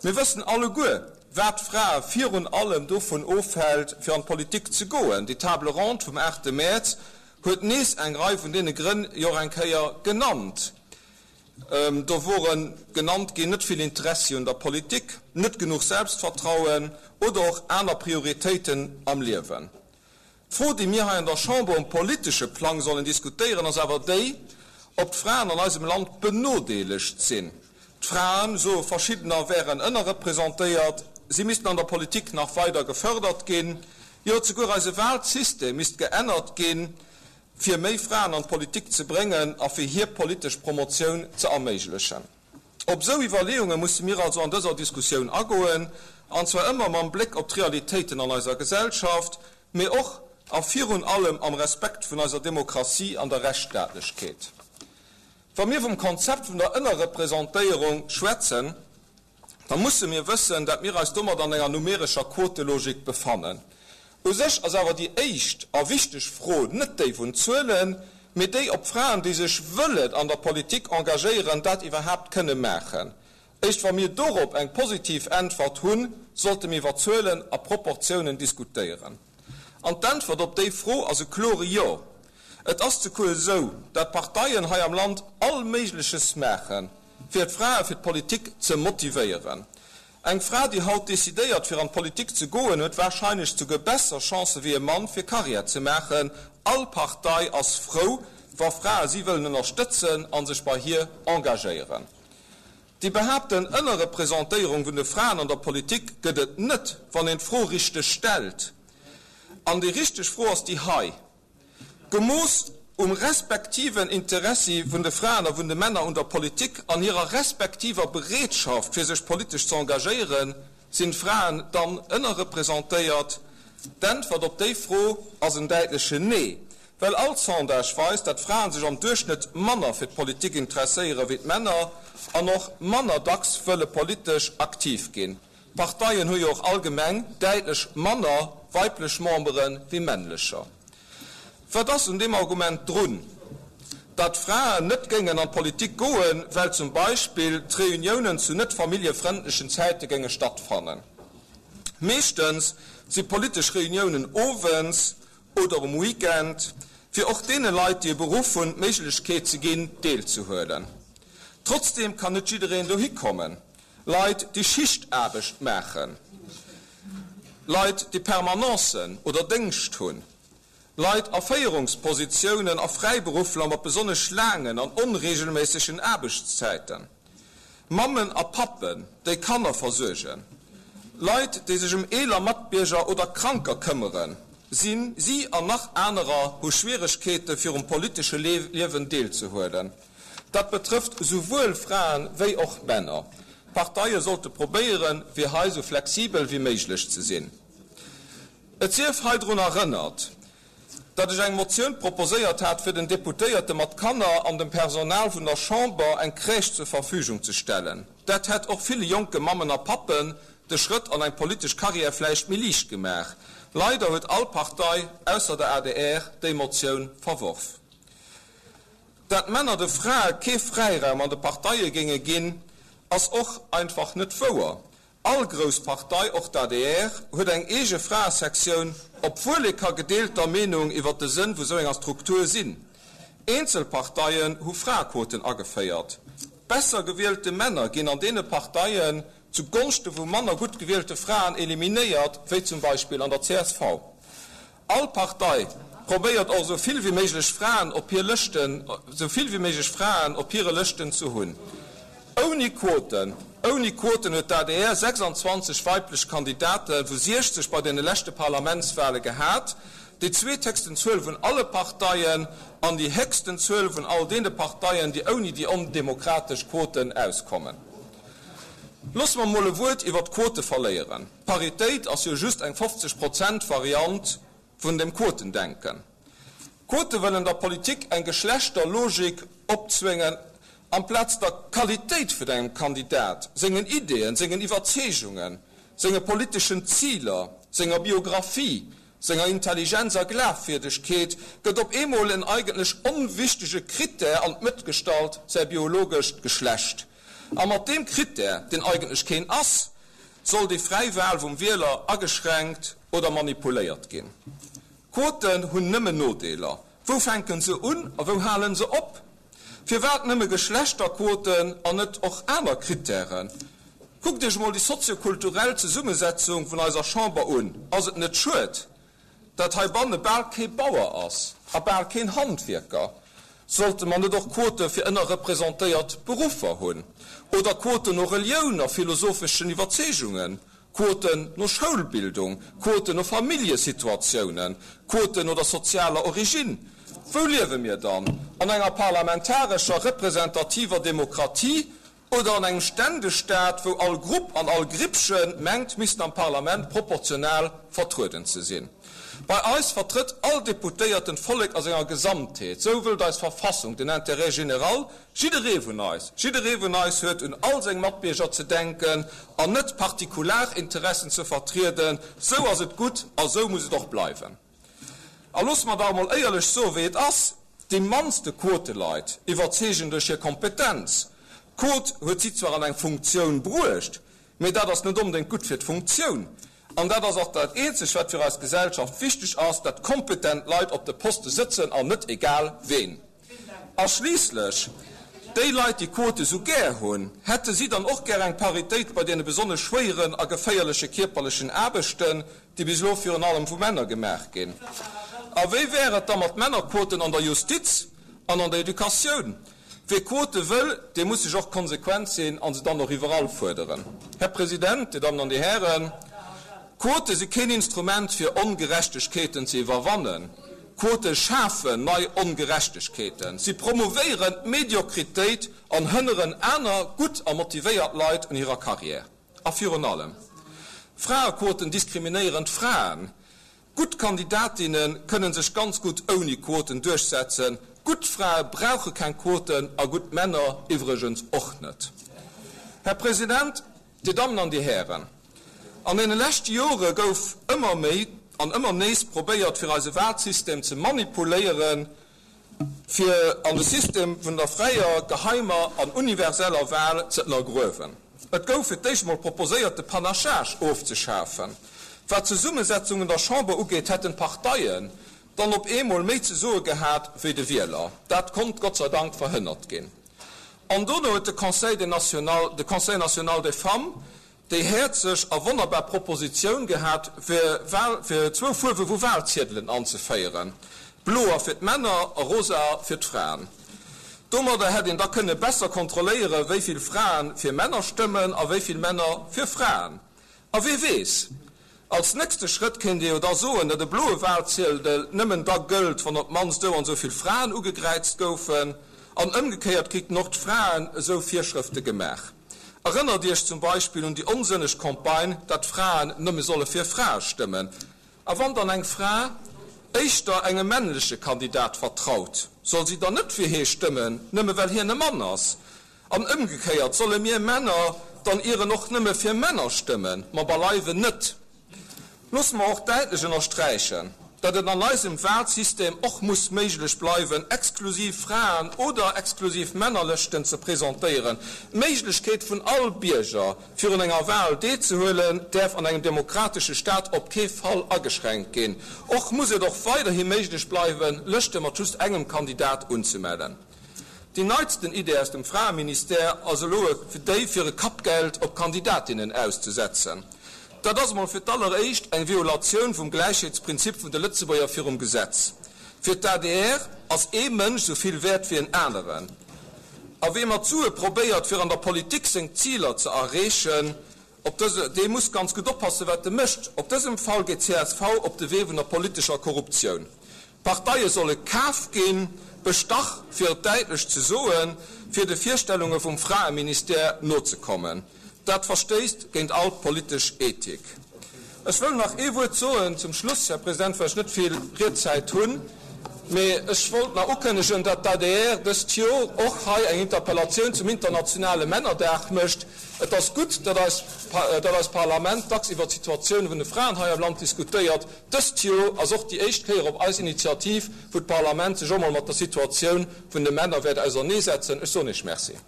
Mir wëssen alleguer, wat d'Frae virun allem dovun ofhält, fir an d'Politik ze goen. Déi Table ronde vum aachte Mäerz huet nees eng Rei vun deene Grënn jo och eng Kéier genannt. Do wore genannt ginn, net vill Interessi un der Politik, net genuch Selbstvertrauen oder och aner Prioritéiten am Liewen. D'Fro, déi mir hei an der Chamber um politesche Plang sollen diskutéieren, ass awer déi, ob d'Fraen an eisem Land benodeelegt sinn. D'Fraen, soe verschiddener, wären ënnerrepresentéiert, si missten an der Politik nach weider gefërdert ginn, jo zeguer eise Wahlsystem misst geännert ginn, fir méi Fraen an d'Politik ze bréngen a fir hir politesch Promotioun ze erméiglechen. Op esou Iwwerleeunge musse mir also an dëser Diskussioun agoen, an zwar ëmmer mam Bléck op d'Realitéiten an eiser Gesellschaft, mee och a virun allem am Respekt vun eiser Demokratie an der Rechtsstaatlechkeet. Wa mir vum Konzept vun der Ënnerrepresentéierung schwätzen, da musse mir wëssen, dat mir eis domat an enger numerescher Quotelogik befannen. U sech ass awer déi éischt a wichteg Fro net déi vun Zuelen, mee déi, ob Fraen, déi sech wëllen an der Politik engagéieren, dat iwwerhaapt kënne maachen. Éischt wa mir dorop eng positiv Äntwert hunn, sollte mir iwwer Zuelen a Proportiounen diskutéieren. An d'Äntwert op déi Fro ass e klore Jo. Et ass zecour esou, dat d'Parteien hei am Land all Méigleches maachen, fir d'Frae fir d'Politik ze motivéieren. Eng Fra, déi haut decidéiert fir an d'Politik ze goen, huet warscheinlech souguer besser Chancë wéi e Mann fir Karriär ze maachen. All Partei ass frou, wa Frae si wëllen ënnerstëtzen a sech bei hir engagéieren. Déi behaapten Ënnerrepresentéierung vun de Fraen an der Politik gëtt et net, wann een d'Fro richteg stellt. An déi richteg Fro ass déi hei. Gemooss um respektiven Interessi vun de Fraen a vun de Männer un der Politik an hirer respektiver Bereetschaft fir sech politesch ze engagéieren, sinn d'Fraen dann ënnerrepresentéiert? D'Äntwert op déi Fro ass en däitlechen Nee, well all Sondage weist, dat d'Fraen sech am Duerchschnëtt manner fir d'Politik interesséiere wéi d'Männer an och manner dacks wëlle politesch aktiv ginn. D'Parteien hu jo och allgemeng däitlech manner weiblech Membere wéi männlecher. Wat ass un deem Argument drun, datt Fraen net géingen an d'Politik goen, well zum Beispill d'Reuniounen zu net familljefrëndlechen Zäite géinge stattfannen? Meeschtens si politesch Reuniounen owends oder um Weekend, fir och deene Leit, déi e Beruff hunn, d'Méiglechkeet ze ginn, deelzehuelen. Trotzdeem kann net jiddereen dohi kommen. Leit, déi Schichtaarbecht maachen, Leit, déi Permanencen oder Déngscht hunn, Leit a Féierungspositiounen a Fräiberuffler mat besonnesch laangen an onreegelméissegen Aarbechtszäiten, Mammen a Pappen, déi Kanner versuergen, Leit, déi sech ëm eeler Matbierger oder Kranker këmmeren, sinn. Si an nach anerer hu Schwieregkeete fir um politesche Liewen deelzehuelen. Dat betrëfft souwuel Fraen wéi och Männer. D'Parteie sollte probéieren, fir hei sou flexibel wéi méiglech ze sinn. Et sief hei drun erënnert, datt ech eng Motioun proposéiert hat, fir den Deputéierte mat Kanner an dem Personal vun der Chamber eng Crèche zur Verfügung ze stellen. Dat hätt och ville jonke Mammen a Pappen de Schrëtt an eng politesch Carrière vläicht méi liicht gemaach. Leider huet all Partei, ausser der adr, déi Motioun verworf. Dat Männer de Frae kee Fräiraum an de Parteie géinge ginn, ass och einfach net wouer. All grouss Partei, och d'ADR, huet eng eege Fraesektioun, obwuel ee ka gedeelter Meenung iwwer de Sënn vu sou enger Struktur sinn. Eenzel Parteien hu Fraequoten ageféiert. Besser gewielte Männer ginn an deene Parteien zu Gonschte vu manner gutt gewielte Fraen eliminéiert, wéi zum Beispill an der csv. All Partei probéiert och esou vill wéi méiglech Fraen op hir Lëschten, esou vill wéi méiglech Fraen op hire Lëschten ze hunn. Ouni Quoten, ouni Quoten huet d'ADR 26 weiblech Kandidate vu 60 bei deene leschte Parlamentswahle gehat, déi zweethéchsten Zuel vun alle Parteien an déi héchsten Zuel vun all deene Parteien, déi ouni déi ondemokratesch Quoten auskommen. Loosse mer mol e Wuert iwwer d'Quote verléieren. D'Paritéit ass jo just eng 50 Prozent Variant vun dem Quotendenken. Quote wëllen der Politik eng Geschlechterlogik opzwéngen, amplaz der Qualitéit vun engem Kandidat, sengen Ideeën, sengen Iwwerzeegungen, senge politeschen Ziler, senger Biographie, senger Intelligenz a Glafwierdegkeet gëtt op eemol en eigentlech onwichtege Critère an d'Mëtt gestallt, säi biologescht Geschlecht. A mat deem Critère, deen eigentlech keen ass, soll déi fräi Wahl vum Wieler ageschränkt oder manipuléiert ginn. Quoten hunn nëmmen Nodeeler. Wou fänken se un a wou halen se op? Firwat nëmme Geschlechterquoten an net och aner Krittären? Kuckt Iech emol déi soziokulturell Zesummesetzung vun eiser Chamber un. Ass et net schued, dat heibanne bal kee Bauer ass a bal keen Handwierker? Sollte mer net och Quote fir ënnerrepresentéiert Beruffer hunn? Oder Quoten no Relioun a philosopheschen Iwwerzeegungen? Quoten no Schoulbildung, Quoten no Familljesituatiounen, Quoten no der sozialer Origine. Wou liewe mir dann? An enger parlamentarescher representativer Demokratie oder an engem Ständestaat, wou all Grupp an all Grippche mengt missten am Parlament proportional vertrueden ze sinn? Bei eis vertrëtt all Deputéierten d'Vollek a senger Gesamtheet. Sou wëllt eis Verfassung den Intérêt général Jidderee vun eis, jidderee vun eis huet un all seng Matbierger ze denken an net Partikularinteressen ze vertrieden. Sou ass et gutt a sou muss et och bleiwen. A loosse mer dach emol éierlech soen, wéi et ass, Déi mannste Quoteleit iwwerzeegen duerch hir Kompetenz. D'Quot huet si zwar an eng Funktioun bruecht, mee dat ass net onbedéngt gutt fir d'Funktioun. An dat ass och dat Eenzegt, wat fir eis Gesellschaft wichteg ass, dat kompetent Leit op de Poste sëtzen an net egal ween. A schliisslech, déi Leit, déi Quote sou gär hunn, hätte si dann och gär eng Paritéit bei deene besonnesch schwéieren a geféierleche kierperlechen Aarbechten, déi bis elo virun allem vu Männer gemaach ginn? A wéi wär et da mat Männerquoten an der Justiz an an der Educatioun? Wie Quote wëll, dee muss sech och konsequent sinn a se dann och iwwerall fuerderen. Här President, Dir Dammen an Dir Hären, Quote si keen Instrument fir Ongerechtegkeeten ze iwwerwannen. Quote schafen nei Ongerechtegkeeten. Si promouvéieren d'Mediokritéit an hënneren aner gutt a motivéiert Leit un hirer Carrière. A virun allem, Fraequoten diskriminéieren d'Fraen. Gutt Kandidatinne kënnen sech ganz gutt ouni Quoten duerchsetzen. Gutt Frae brauche keng Quoten a gutt Männer iwwregens och net. Här President, Dir Dammen an Dir Hären, an deene leschte Jore gouf ëmmer méi an ëmmer nees probéiert, fir eise Wahlsystem ze manipuléieren, fir an de System vun der fräier, geheimer an universeller Wahl ze ënnergruewen. Et gouf fir d'éischt mol proposéiert, de Panachage ofzeschafen. Wat d'Zesummesetzung un der Chamber ugeet, hätten d'Parteien dann op eemol méi ze soe gehat wéi de Wieler. Dat konnt Gott sei Dank verhënnert ginn. An dono huet de Conseil des national, de Conseil national des femmes, déi häerzeg a wonnerbar Propositioun gehat, fir Wahl, fir zwou Fuerwe vu Wahlziedelen anzeféieren, bloer fir d'Männer a rosaer fir d'Fraen. Domadder hätt een da kënne besser kontrolléieren, wéi vill Fraen fir Männer stëmmen a wéi vill Männer fir Fraen. A wee weess, als nächste Schrëtt kéint ee jo da soen, datt e bloe Wahlziedel nëmmen da gëllt, wann op d'mannst esou an esou vill Fraen ugekräizt goufen. An ëmgekéiert kriten och d'Fraen esou Virschrëfte gemaach. Erënnert Iech zum Beispill un déi onsënneg Campagne, dat Fraen nëmme solle fir Frae stëmmen. A wann dann eng Fra éischter engem männleche Kandidat vertraut, soll si dann net fir hee stëmmen, nëmme well hien e Mann ass? An ëmgekéiert, solle mir Männer dann ieren och nëmme fir Männer stëmmen? Ma beileiwen net! Loosse mer och däitlech ënnersträichen, datt et an eisem Wahlsystem och muss méiglech bleiwen, exklusiv Fraen oder exklusiv Männerlëschten ze presentéieren. D'Méiglechkeet vun all Bierger, virun enger Wahl deelzehuelen, däerf an engem demokratesche Staat op kee Fall ageschränkt ginn. Och muss et och weiderhi méiglech bleiwen, Lëschte mat just engem Kandidat unzemellen. Déi neitsten Idee aus dem Fraeministère ass elo déi, fir e Kappgeld op Kandidatinnen auszesetzen. Dat ass emol fir d'alleréischt eng Violatioun vum Gläichheetsprinzip vun de Lëtzebuerger virum Gesetz. Fir d'ADR ass ee Mënsch esou vill wäert wéi en aneren. A wee mat Sue probéiert fir an der Politik seng Ziler ze erreechen, op dëse, dee muss ganz gutt oppassen, wat e mécht. Op dësem Fall geet csv op de Wee vun der politescher Korruptioun. D'Parteie solle kaf ginn, bestach, fir et däitlech ze soen, fir de Virstellunge vum Fraeministère nozekommen. Dat verstéisst géint all politesch Ethik. Ech wëll nach ee Wuert soen zum Schluss, Här President, well ech net vill Riedzäit hunn, mee ech wollt nach ukënnegen, datt d'ADR dëst Jor och hei eng Interpellatioun zum internationale Männerdag mécht. Et ass gutt, datt eist Parlament dacks iwwert d'Situatioun vun de Fraen hei am Land diskutéiert. Dëst Jor ass och déi éischt Kéier op eis Initiativ, wou d'Parlament sech och mol mat der Situatioun vun de Männer wäert auserneesetzen. Ech soen Iech Merci.